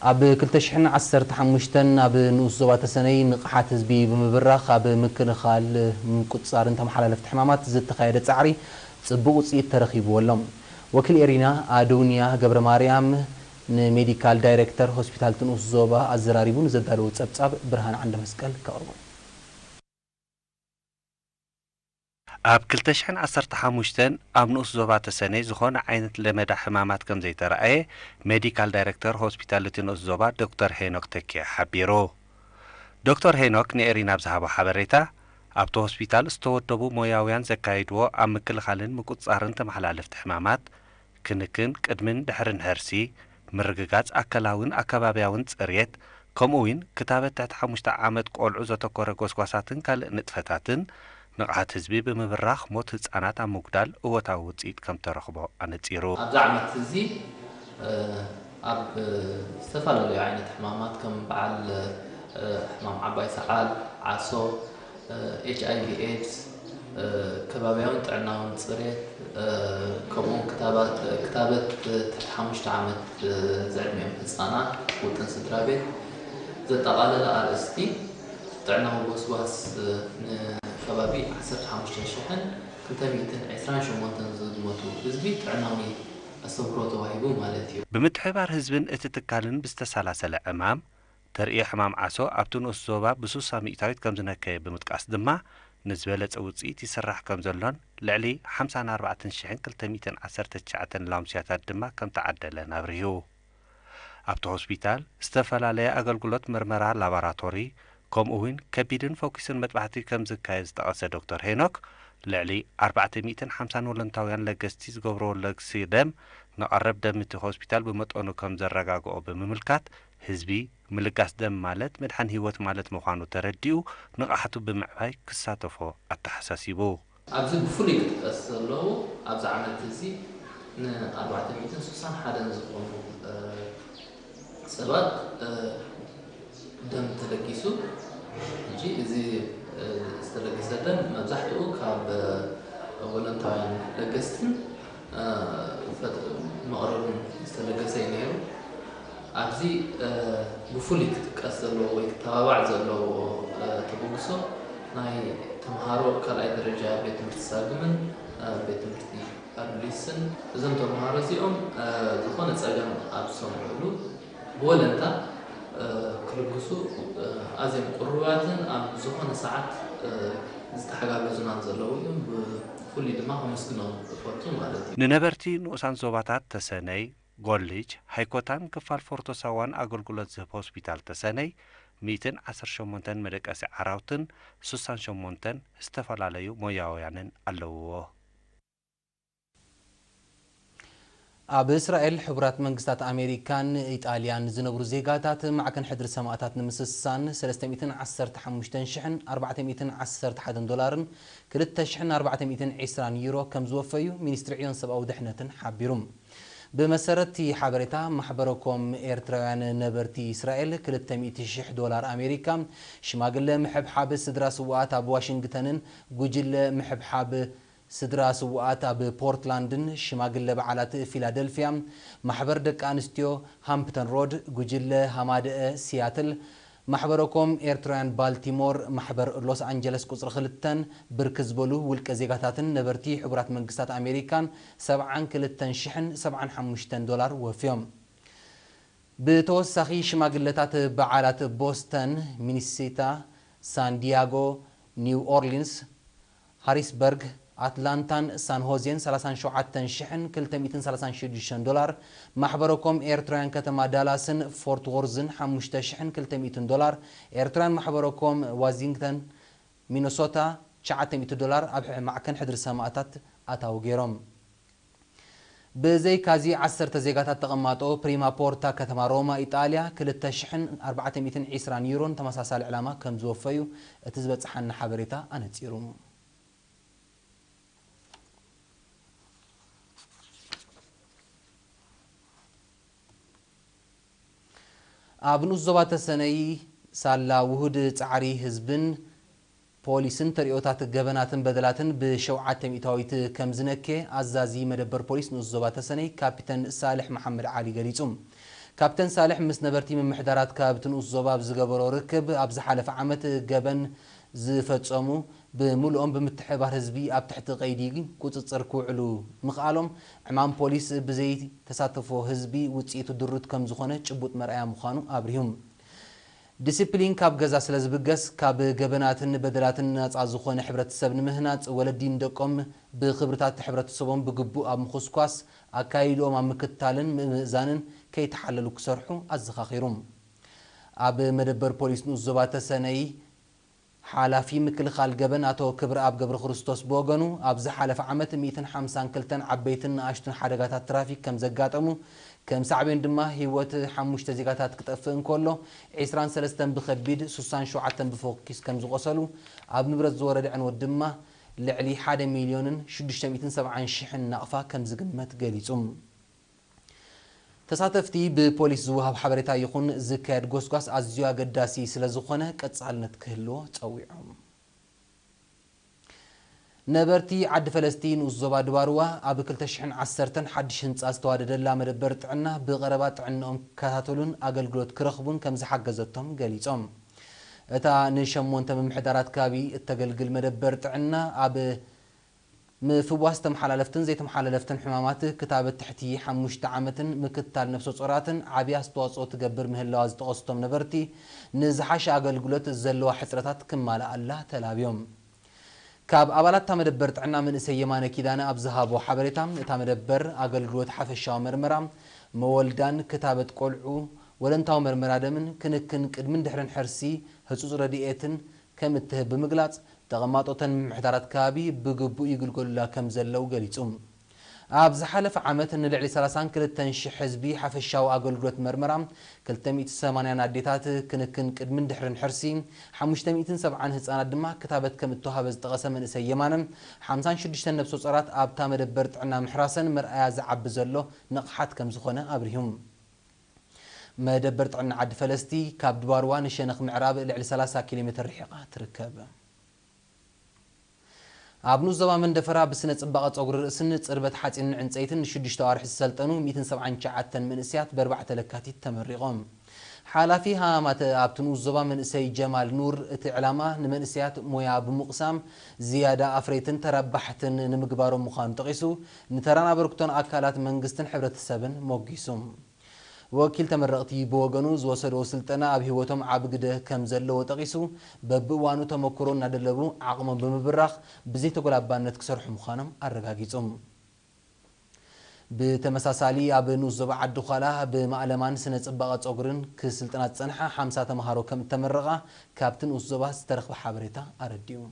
ኣብ ክልተ ሽሕን ዓሰርተ ሓሙሽተን ኣብ ንኡስ ዞባ ተሰነይ ንቕሓት ህዝቢ ብምብራኽ ኣብ ምክልኻል ምቁጽጻርን ተመሓላለፍቲ ሕማማት ዝተኻየደ ጻዕሪ ጽቡቕ ውጽኢት ተረኺብዎ ኣሎ። ወኪል ኤሪና ኣዶንያ ገብረ ማርያም ንሜዲካል ዳይሬክተር ሆስፒታል እቲ ንኡስ ዞባ ኣዘራሪቡ ንዘዳለዎ ጸብጻብ ብርሃን ዓንደ መስቀል ከቕርቦ። ኣብ ክልተ ሽሕን ዓሰርተ ሓሙሽተን ኣብ ንኡስ ዞባ ተሰነይ ዝኾነ ዓይነት ለመዳ ሕማማት ከም ዘይተረኣየ ሜዲካል ዳይሬክተር ሆስፒታል እቲ ንኡስ ዞባ ዶክተር ሄኖክ ተኪ ሓቢሩ። ዶክተር ሄኖክ ንኤሪና ኣብ ዝሃቦ ሓበሬታ፣ ኣብቲ ሆስፒታል ዝተወደቡ ሞያውያን ዘካይድዎ ኣብ ምክልኻልን ምቁጽጻርን ተመሓላለፍቲ ሕማማት፣ ክንክን ቅድምን ድሕርን ሕርሲ፣ ምርግጋጽ ኣካላውን ኣከባብያውን ጽሬት፣ ከምኡ እውን ክታበት ትሕቲ ሓሙሽተ ዓመት ቆልዑ ዘተኮረ ጎስጓሳትን ካልእ ንጥፈታትን፣ ንቕሓት ህዝቢ ብምብራኽ ሞት ህጻናት ኣብ ምጉዳል እወታዊ ውጽኢት ከም ተረኽቦ ኣነጺሩ። ኣብዚ ዓመት እዚ፣ እ፣ ኣብ ዝተፈላለዩ ዓይነት ሕማማት ከም በዓል፣ እ፣ ሕማም ዓባይ ሰዓል፣ ዓሶ፣ ኤች ኣይ ቪ ኤድስ፣ ከባብያውን ጥዕናውን ጽሬት፣ ከምኡውን ክታባት፣ ክታበት ትሕቲ ሓሙሽተ ዓመት ዝዕድሚኦም ህጻናት፣ ውጥን ስድራ ቤት ዘጠቓለለ ኣርእስቲ ጥዕናዊ ጎስጓስ ንከባቢ ዓሰርተ ሓሙሽተ ሽሕን ክልተ ሚእትን ዕስራን ሸሞንተን ዝግመቱ ህዝቢ ጥዕናዊ ኣስተምህሮ ተዋሂቡ ማለት እዩ። ብምትሕብባር ህዝብን እቲ ትካልን ብዝተሰላሰለ ዕማም፣ ተርእዮ ሕማም ዓሶ ኣብቲ ንኡስ ዞባ ብስሳ ሚእታዊት ከም ዝነከየ ብምጥቃስ ድማ፣ ንዝበለጸ ውጽኢት ይስራሕ ከም ዘሎን ልዕሊ ሓምሳን ኣርባዕተን ሽሕን ክልተ ሚእትን ዓሰርተ ትሽዓተን ላምስያታት ድማ ከም ተዓደለን ኣብሪሁ። ኣብቲ ሆስፒታል ዝተፈላለየ ኣገልግሎት ምርመራ ላቦራቶሪ፣ ከምኡ እውን ከቢድን ፈኲስን መጥባሕቲ ከም ዝካየድ ዝጠቐሰ ዶክተር ሄኖክ፣ ልዕሊ ኣርባዕተ ሚእትን ሓምሳን ወለንታውያን ለገስቲ ዝገብርዎ ለግሲ ደም ንቐረብ ደም እቲ ሆስፒታል ብመጠኑ ከም ዘረጋግኦ ብምምልካት፣ ህዝቢ ምልጋስ ደም ማለት ምድሓን ህይወት ማለት ምዃኑ ተረዲኡ ንቕሓቱ ብምዕባይ ክሳተፎ ኣተሓሳሲቡ። ኣብዚ ብፍሉይ ክጥቀስ ዘለዎ፣ ኣብዚ ዓመት እዚ ን ኣርባዕተ ሚእትን ስሳን ሓደን ዝኾኑ፣ እ፣ ሰባት፣ እ፣ ደም ተለጊሱ። ሕጂ እዚ፣ እ፣ ዝተለገሰ ደም መብዛሕትኡ ካብ፣ እ፣ ወለንታውያን ለገስትን፣ እ፣ ፈጥ-፣ መቕርብን ዝተለገሰ እዩ ነይሩ። ኣብዚ፣ እ፣ ብፍሉይ ክጥቀስ ዘለዎ ወይ ክተባባዕ ዘለዎ፣ እ፣ ተበግሶ ናይ ተምሃሮ ካልኣይ ደረጃ ቤት ትምህርቲ ሳግምን፣ እ፣ ቤት ትምህርቲ ኣዱሊስን፣ እዞም ተምሃሮ እዚኦም፣ እ፣ ዝኾነ ጸገም ኣብ ዝሰምዑሉ ብወለንታ፣ እ፣ ክልግሱ፣ እ፣ ኣዝዮም ቅሩባትን ኣብ ዝኾነ ሰዓት፣ እ፣ ዝተሓጋገዙናን ዘለዉ እዮም። ብፍሉይ ድማ ከመስግኖም እፈቱ ማለት እዩ። ንነበርቲ ንኡሳን ዞባታት ተሰነይ፣ ጎልጅ፣ ሃይኮታን ክፋል ፎርቶ ሳዋን ኣገልግሎት ዝህብ ሆስፒታል ተሰነይ፣ ሚእትን ዓሰርተ ሸሞንተን መደቀሲ ዓራውትን ስሳን ሸሞንተን ዝተፈላለዩ ሞያውያንን ኣለውዎ። ኣብ እስራኤል፣ ሕቡራት መንግስታት ኣሜሪካን ኢጣልያን ዝነብሩ ዜጋታት ማዕከን ሕድሪ ሰማእታት ንምስሳን ሰለስተ ሚእትን ዓሰርተ ሓሙሽተ ሽሕን ኣርባዕተ ሚእትን ዓሰርተ ሓደን ዶላርን ክልተ ሽሕን ኣርባዕተ ሚእትን ዕስራን ዩሮ ከም ዝወፈዩ ሚኒስትሪ ዕዮን ሰብኣዊ ድሕነትን ሓቢሩ። ብመሰረት እቲ ሓበሬታ፣ ማሕበረኮም ኤርትራውያን ነበርቲ እስራኤል ክልተ ሚእቲ ሽሕ ዶላር ኣሜሪካ፣ ሽማግለ ምሕብሓብ ስድራ ስውኣት ኣብ ዋሽንግተንን ጉጅለ ምሕብሓብ ስድራ ስውኣት ኣብ ፖርትላንድን ሽማግለ በዓላት ፊላደልፊያ፣ ማሕበር ደቂ ኣንስትዮ ሃምፕተን ሮድ፣ ጉጅለ ሃማደአ ሲያትል፣ ማሕበረኮም ኤርትራውያን ባልቲሞር፣ ማሕበር ሎስ ኣንጀለስ ቁጽሪ ክልተን ብርክት ዝበሉ ውልቀ ዜጋታትን ነበርቲ ሕቡራት መንግስታት ኣሜሪካን ሰብዓን ክልተን ሽሕን ሰብዓን ሓሙሽተን ዶላር ወፍዮም። ብተወሳኺ ሽማግለታት በዓላት ቦስተን፣ ሚኒሶታ፣ ሳን ዲያጎ፣ ኒው ኦርሊንስ፣ ሃሪስበርግ፣ ኣትላንታን ሳን ሆዜን ሰላሳን ሸውዓተን ሽሕን ክልተ ሚእትን ሰላሳን ሽዱሽተን ዶላር፣ ማሕበረኮም ኤርትራውያን ከተማ ዳላስን ፎርት ዎርዝን ሓሙሽተ ሽሕን ክልተ ሚእትን ዶላር፣ ኤርትራውያን ማሕበረኮም ዋዚንግተን ሚነሶታ ትሽዓተ ሚእቲ ዶላር ኣብ ማዕከን ሕድሪ ሰማእታት ኣታዊ ገይሮም። ብዘይካዚ፣ ዓሰርተ ዜጋታት ተቐማጦ ፕሪማ ፖርታ ከተማ ሮማ ኢጣልያ ክልተ ሽሕን ኣርባዕተ ሚእትን ዕስራን ዩሮን ተመሳሳሊ ዕላማ ከም ዝወፈዩ እቲ ዝበጽሓና ሓበሬታ ኣነጺሩ። ኣብ ንኡስ ዞባ ተሰነይ ሳላ ውሁድ ጻዕሪ ህዝብን ፖሊስን ተሪኦታት ገበናትን በደላትን ብሸውዓተ ሚእታዊት ከም ዝነከ ኣዛዚ መደበር ፖሊስ ንኡስ ዞባ ተሰነይ ካፒተን ሳልሕ መሓመድ ዓሊ ገሊጹ። ካፕተን ሳልሕ ምስ ነበርቲ ምምሕዳራት ካብ እቲ ንኡስ ዞባ ኣብ ዝገበሮ ርክብ፣ ኣብ ዝሓለፈ ዓመት ገበን ዝፈጸሙ ብምሉኦም ብምትሕባር ህዝቢ ኣብ ትሕቲ ቀይዲ ቁጽጽር ክውዕሉ ምኽኣሎም፣ ዕማም ፖሊስ ብዘይ ተሳትፎ ህዝቢ ውጽኢቱ ድሩት ከም ዝኾነ ጭቡጥ መርኣያ ምዃኑ ኣብሪሁ። ዲሲፕሊን ካብ ገዛ ስለ ዝብገስ፣ ካብ ገበናትን በደላትን ናጻ ዝኾነ ሕብረተሰብ ንምህናጽ፣ ወለዲ ንደቆም ብኽብርታት ሕብረተሰቦም ብግቡእ ኣብ ምኹስኳስ፣ ኣካይድኦም ኣብ ምክትታልን ምምእዛንን ከይተሓለሉ ክሰርሑ ኣዘኻኺሩ። ኣብ መደበር ፖሊስ ንኡስ ዞባ ተሰነይ ሓላፊ ምክልኻል ገበን ኣቶ ክብረኣብ ገብረክርስቶስ ብወገኑ፣ ኣብ ዝሓለፈ ዓመት ሚእትን ሓምሳን ክልተን ዓበይትን ንኣሽቱን ሓደጋታት ትራፊክ ከም ዘጋጠሙ፣ ከም ሳዕቤን ድማ ህይወት ሓሙሽተ ዜጋታት ክጠፍእ እንከሎ፣ ዒስራን ሰለስተን ብኸቢድ፣ ስሳን ሸውዓተን ብፎኪስ ከም ዝቖሰሉ፣ ኣብ ንብረት ዝወረደ ዕንወት ድማ ልዕሊ ሓደ ሚልዮንን ሽዱሽተ ሚእትን ሰብዓን ሽሕን ናቕፋ ከም ዝግመት ገሊጹ። ተሳተፍቲ ብፖሊስ ዝወሃብ ሓበሬታ ይኹን ዝካየድ ጎስጓስ ኣዝዩ ኣገዳሲ ስለ ዝኾነ ቀጻልነት ክህልዎ ጸዊዖም። ነበርቲ ዓዲ ፈለስቲ ንኡስ ዞባ ድባርዋ ኣብ ክልተ ሽሕን ዓሰርተን ሓድሽ ህንጻ ዝተዋደደላ መደበር ጥዕና ብቐረባ ጥዕንኦም ክከታተሉን ኣገልግሎት ክረኽቡን ከም ዝሓገዘቶም ገሊጾም። እታ ንሸሞንተ ምምሕዳራት ከባቢ እተገልግል መደበር ጥዕና ኣብ ምፍዋስ ተመሓላለፍትን ዘይተመሓላለፍትን ሕማማት፣ ክታበት ትሕቲ ሓሙሽተ ዓመትን ምክትታል ነፍሰ ጾራትን ዓቢ ኣስተዋጽኦ ትገብር ምህላዋ ዝጠቐሱ እቶም ነበርቲ፣ ንዝሓሸ ኣገልግሎት ዘለዋ ሕጽረታት ክማልኣላ ተላብዮም። ካብ ኣባላት እታ መደበር ጥዕና መንእሰይ የማነ ኪዳነ ኣብ ዝሃቦ ሓበሬታ፣ እታ መደበር ኣገልግሎት ሓፈሻዊ መርመራ፣ መወልዳን ክታበት ቆልዑ፣ ወለንታዊ መርመራ ደምን ክንክን ቅድምን ድሕርን ሕርሲ፣ ህጹጽ ረድኤትን ከም እትህብ ብምግላጽ፣ ተቐማጦተን ምምሕዳራት ከባቢ ብግቡእ ይግልገሉላ ከም ዘለዉ ገሊጹ። ኣብ ዝሓለፈ ዓመት ንልዕሊ ሰላሳን ክልተን ሽሕ ህዝቢ ሓፈሻዊ ኣገልግሎት መርመራ፣ ክልተ ሚእቲ ሰማንያን ኣዴታት ክንክን ቅድምን ድሕርን ሕርሲ፣ ሓሙሽተ ሚእትን ሰብዓን ህጻናት ድማ ክታበት ከም እተዋህበ ዝጠቐሰ መንእሰይ የማነ፣ ሓምሳን ሽዱሽተን ነብሰ ጾራት ኣብታ መደበር ጥዕና ምሕራሰን መርኣያ ዝዓቢ ዘሎ ንቕሓት ከም ዝኾነ ኣብሪሁ። መደበር ጥዕና ዓዲ ፈለስቲ ካብ ድባርዋ ንሸነኽ ምዕራብ ልዕሊ ሰላሳ ኪሎ ሜትር ርሒቓ ትርከብ። ኣብ ንኡስ ዞባ መንደፈራ ብስነ ጽባቐ ጸጉሪ ርእስን ጽርበት ሓጺንን ዕንጸይትን ንሽዱሽተ ኣዋርሕ ዝሰልጠኑ ሚእትን ሰብዓን ትሽዓተን መንእሰያት በርባዕተ ለካቲት ተመሪቖም። ሓላፊ ሃማማተ ኣብቲ ንኡስ ዞባ መንእሰይ ጀማል ኑር፣ እቲ ዕላማ ንመንእሰያት ሞያ ብምቕሳም ዝያዳ ኣፍረይትን ተረባሕትን ንምግባሮም ምዃኑ ጠቒሱ፣ ንተራን ኣበርክቶን ኣካላት መንግስትን ሕብረተሰብን ሞጊሱ። ወኪል ተመረቕቲ ብወገኑ፣ ዝወሰድዎ ስልጠና ኣብ ህይወቶም ዓቢ ግደ ከም ዘለዎ ጠቒሱ፣ በብእዋኑ ተመክሮ እናደለቡ ዓቕሞም ብምብራኽ ብዘይተጎላባነት ክሰርሑ ምዃኖም ኣረጋጊጹ። ብተመሳሳሊ፣ ኣብ ንኡስ ዞባ ዓዲ ዃላ ብማእለማን ስነ ጽባቐ ጸጉርን ክስልጥና ዝጸንሓ ሓምሳ ተምሃሮ ከም እተመረቓ ካብቲ ንኡስ ዞባ ዝተረኽበ ሓበሬታ ኣረዲኡ።